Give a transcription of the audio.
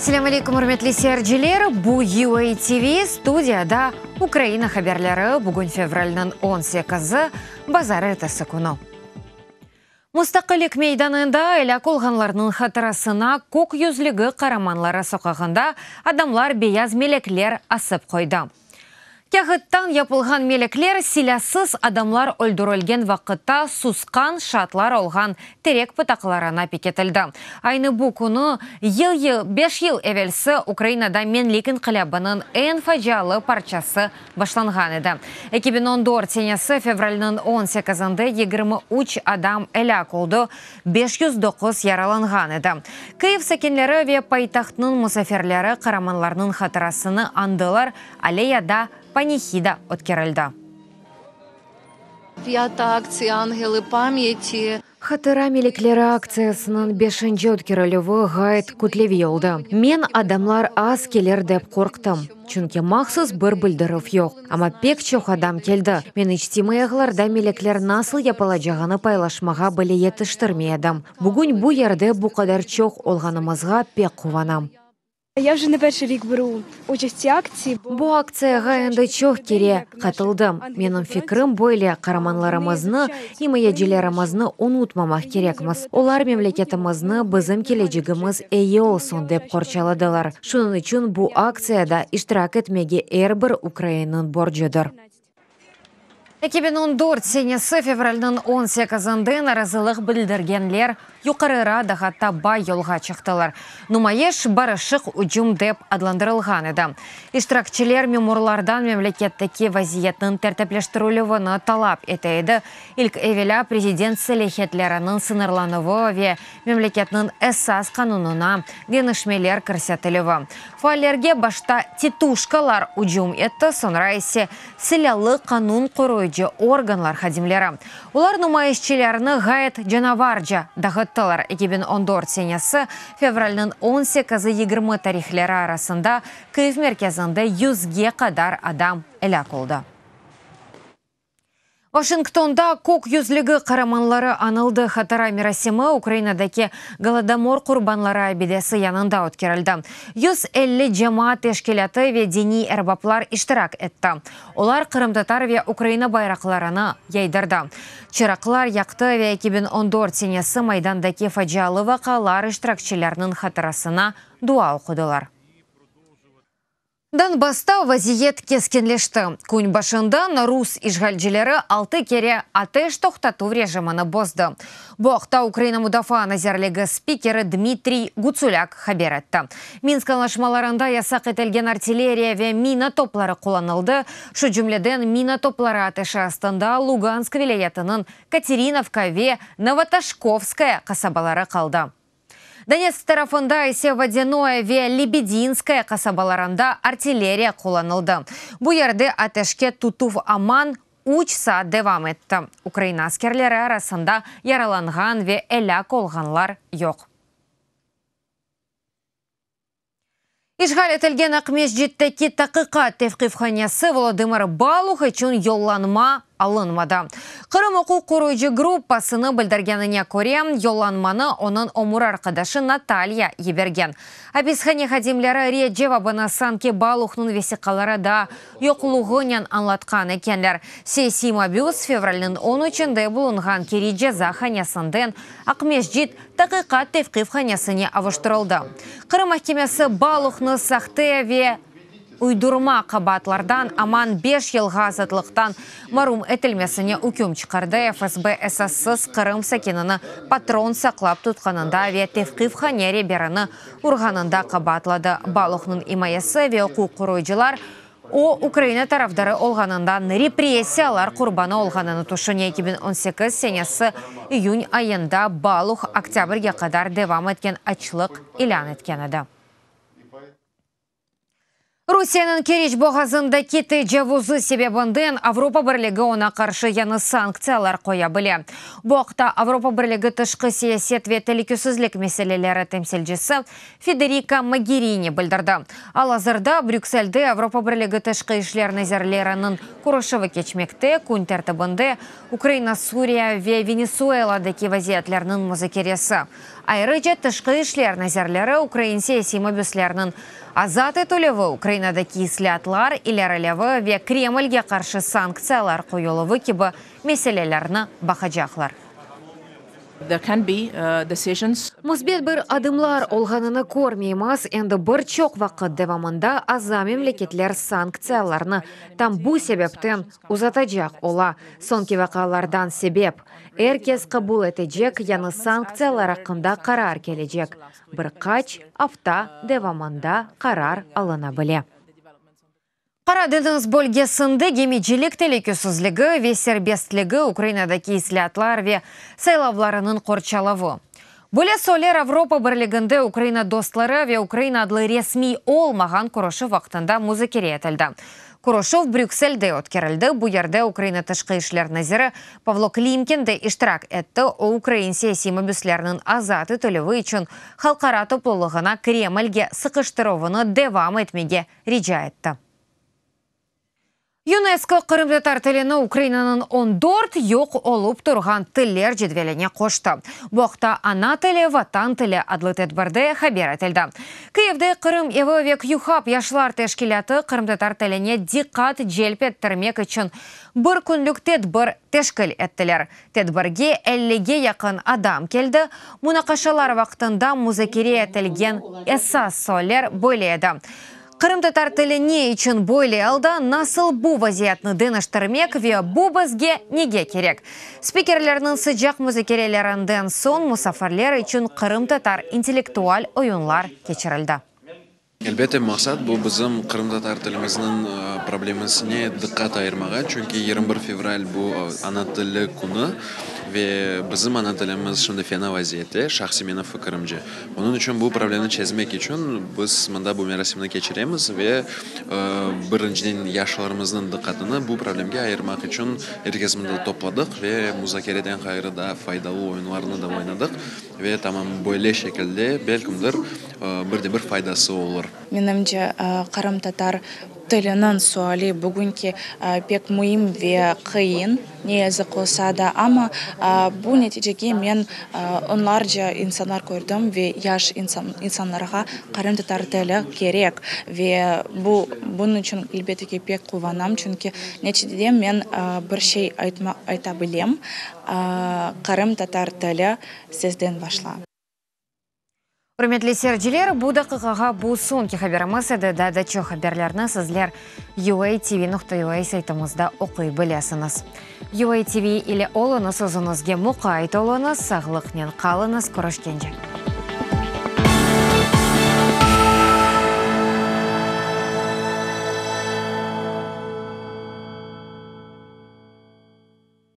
Selâm aleykum, ürmetli seyirciler! Bu UA TV, studiyada Ukraina haberleri, bugün fevralniñ 18-i, bazarertesi künü. Mustaqillik meydanında elâk olğanlarnıñ hatırasına Kök yüzlügi qaramanları soqağında adamlar beyaz melekler asıp qoydı. Kâğıttan yapılğan melekler silâsız adamlar öldürilgen vaqıtta susqan şaatlar olğan terek pıtaqlarına pekitildi. Aynı bu künü, yıl beş yıl evelsi Ukrainada Menlik inqilâbınıñ eñ facialı parçası başlanğan edi. 2014 senesi fevralniñ 18-inde 23 adam elâk oldı, 509 yaralanğan edi. Kıyiv sakinleri ve paytahtnıñ musafirleri qaramanlarnıñ hatırasını añdılar, alleyada panihida ötkerildi. Pâta aktsiya Angely pamyati. Hatıra melekleri aktsiyasınıñ beşinci ötkerilüvi ğayet kütleviy oldı. Men, adamlar az kelir dep qorqtım, çünki mahsus bir bildirüv yoq. Amma pek çoq adam keldi. Men içtimaiy ağlarda melekler nasıl yapılacağını paylaşmağa bile yetiştirmey edim. Bugün bu yerde bu qadar çoq olğanımızğa pek quvanam. Ya vje ne perşıy rik beru uçast v tsiy aktsiyi. Bu aktsiyağa endi çoq kere qatıldım. Menim fikrim böyle, qaramanlarımıznı, imayecilerimizni unutmamaq kerekmiz. Olar memleketimizni, bizim kelecegimiz eyi olsun dep qorçaladılar. Şunıñ içün bu aktsiyada iştirak etmege er bir ukrainniñ borcudır. 2014 senesi fevralniñ 18-inde narazılıq bildirgenler Yuqarı Radağa taba yolğa çıqtılar. Numayış Barışıq ücüm dep adlandırılğan edi. İştirakçiler memurlardan memleketteki vaziyetniñ tertipleştirilüvini talap ete edi, ilk evelâ prezident selâhiyetleriniñ sıñırlanuvı ve memleketniñ Esas qanunına deñişmeler kirsetilüvi. Faallerge başta tituşkalar ücüm etti, soñra ise silâlı qanun qoruyıcı organlar hadimleri. Olar numayışçılarnı ğayet canavarca dağıttılar. 2014 senesi fevralniñ 18-i 20 tarihleri arasında Kıyiv merkezinde yüzge qadar adam elâk oldı. Vaşingtonda Kök yüzlügi qaramanları añıldı hatıra merasimi Ukrainadaki Golodomor qurbanları abidesi yanında ötkerildi. 150 cemaat teşkilâtı ve diniy erbaplar iştirak etti. Olar qırımtatar ve Ukraina bayraqlarını yaydırdı, çıraqlar yaqtı ve 2014 senesi Maydandaki facialı vaqialar iştirakçileriniñ hatırasına dua oqudılar. Donbassta vaziyet keskinleşti. Kün başından rus işğalcileri altı kere ateş toqtatuv rejimini bozdı. Bu aqta Ukraina Mudafaa nazirligi spikeri Dmitriy Gutsulâk haber etti. Minsk añlaşmalarında yasaq etilgen artilleriya ve mina topları qullanıldı, şu cümleden mina topları ateşi astında Lugansk vilâyetiniñ Katerinovka ve Novotoşkovskoye qasabaları qaldı. Donetsk tarafında ise Vodânoye ve Lebedinskoye qasabalarında artilleriya qullanıldı. Bu yerde ateşke tutuv aman üç saat devam etti. Ukraina askerleri arasında yaralanğan ve elâk olğanlar yoq. İşğal etilgen Aqmescitteki taqiqat tevqifhanesi Volodımır Baluh içün yollanma alınmadı. Qırım uquq qoruyıcı gruppasınıñ bildirgenine köre, yollanmanı onıñ ömür arqadaşı Natalya yibergen. Apishane hadimleri red cevabını sanki Baluhnıñ vesiqaları daa yoqluğınen añlatqan ekenler. Siyasiy mabüs fevralniñ on üçünde bulunğan Keriç cezahanesinden Aqmescit taqiqat tevqifhanesine avuştırıldı. Qırım mahkemesi Baluhnı sahte ve uydurma qabaatlardan aman beş yılğa azatlıqtan marum etilmesine üküm çıqardı. FSB esassız Qırım sakinini patron saqlap tutqanında ve tevqifhane reberini urğanında qabaatladı. Baluhnıñ imayesi ve uquq qoruyıcılar o, Ukraina tarafdarı olğanından repressiyalar qurbanı olğanını tüşüne. 2018 senesi iyün ayında Baluh oktâbrge qadar devam etken açlıq ilân etken edi. Rusiyeniñ Keriç boğazındaki tecavuzı sebebinden Avropa Birligi oña qarşı yañı sanktsiyalar qoya bile. Bu aqta Avropa Birligi tışqı siyaset ve telükesizlik meseleleri temsilcisi Federika Mogerini bildirdi. Al-azırda Brükselde Avropa Birligi tışqı işler nazirleriniñ körüşüvi keçmekte, kün tertibinde Ukraina, Suriye ve Venesueladaki vaziyetlerniñ muzakeresi. Ayrıca tışqı işler nazirleri ukrain siyasiy mabüslerniñ azat etilüvi, Ukrainadaki islâatlar ilerilevi ve Kremlge qarşı sanktsiyalar qoyuluvı kibi meselelerni baqacaqlar. Müsbet bir adımlar olğanını körmeymiz, endi bir çoq vaqıt devamında aza memleketler sanktsiyalarnı tam bu sebepten uzatacaq ola, soñki vaqialardan sebep. Er kes qabul etecek yañı sanktsiyalar aqqında qarar kelecek bir qaç afta devamında qarar alına bile. Qara deñiz bölgesinde gemicilik telükesizligi ve serbestligi, Ukrainadaki islâatlar ve saylavlarınıñ qorçalavı. Böyle sualler Avropa Birliginde Ukraina dostları ve Ukraina adlı resmiy olmağan körüşüv vaqtında muzakere etildi. Körüşüv Brükselde ötkerildi, bu yerde Ukraina Tışqı işler naziri Pavlo Klimkin de iştirak etti, o, ukrain siyasiy mabüslerniñ azat etilüvi içün halqara toplulığına Kremlge sıqıştıruvını devam etmege rica etti. UNESCO qırımtatar tilini Ukrainanıñ on dört yoq olıp turğan tiller cedveline qoştı. Bu aqta Ana tili, Vatan tili adlı tedbirde haber etildi. Kıyivde Qırım evi ve QHub yaşlar teşkilâtı qırımtatar tiline diqqat celp ettirmek içün bir künlük tedbir teşkil ettiler. Tedbirge ellige yaqın adam keldi. Munaqaşalar vaqtında muzakere etilgen esas sualler böyle edi, Qırımtatar tili ne içün böyle alda, nasıl bu vaziyetni deñiştirmek ve bu bizge nege kerek? Spikerlerniñ sıcaq muzakerelerinden soñ musafirler içün qırımtatar intellektual oyunlar keçirildi. Elbette, maqsat bu bizim qırımtatar tilimizniñ problemesine diqqat ayırmağa, çünki 21 fevral bu ana tili künü ve bizim ana tilimiz şimdi fena vaziyette, şahsiy menim fikirimce. Onıñ içün bu problemni çezmek içün biz mında bu merasimni keçiremiz ve birinciden yaşlarımıznıñ diqqatını bu problemge ayırmaq içün er kes mında topladıq ve muzakereden ğayrı daa faydalı oyunlarnı da oynadıq ve tamam böyle şekilde belkimdir bir de bir faydası olur. Menimce, qırımtatar tiliniñ suali bugünki pek müim ve qıyın, ne yazıq olsa da, amma bu neticege men onlarca insanlar kördim ve yaş insanlarğa qırımtatar tili kerek ve bu, bunıñ içün, elbette ki, pek quvanam, çünki neticede men bir şey ayta bilem, qırımtatar tili sizden başla. Ürmetli seyirciler, bu daqiqağa bu soñki haberimiz edi. Daa da çoq haberlerni sizler UATV.UA saytımızda oquy bilesiñiz. UATV ile oluñız, özüñizge muqayt oluñız, sağlıqnen qalıñız, körüşkence.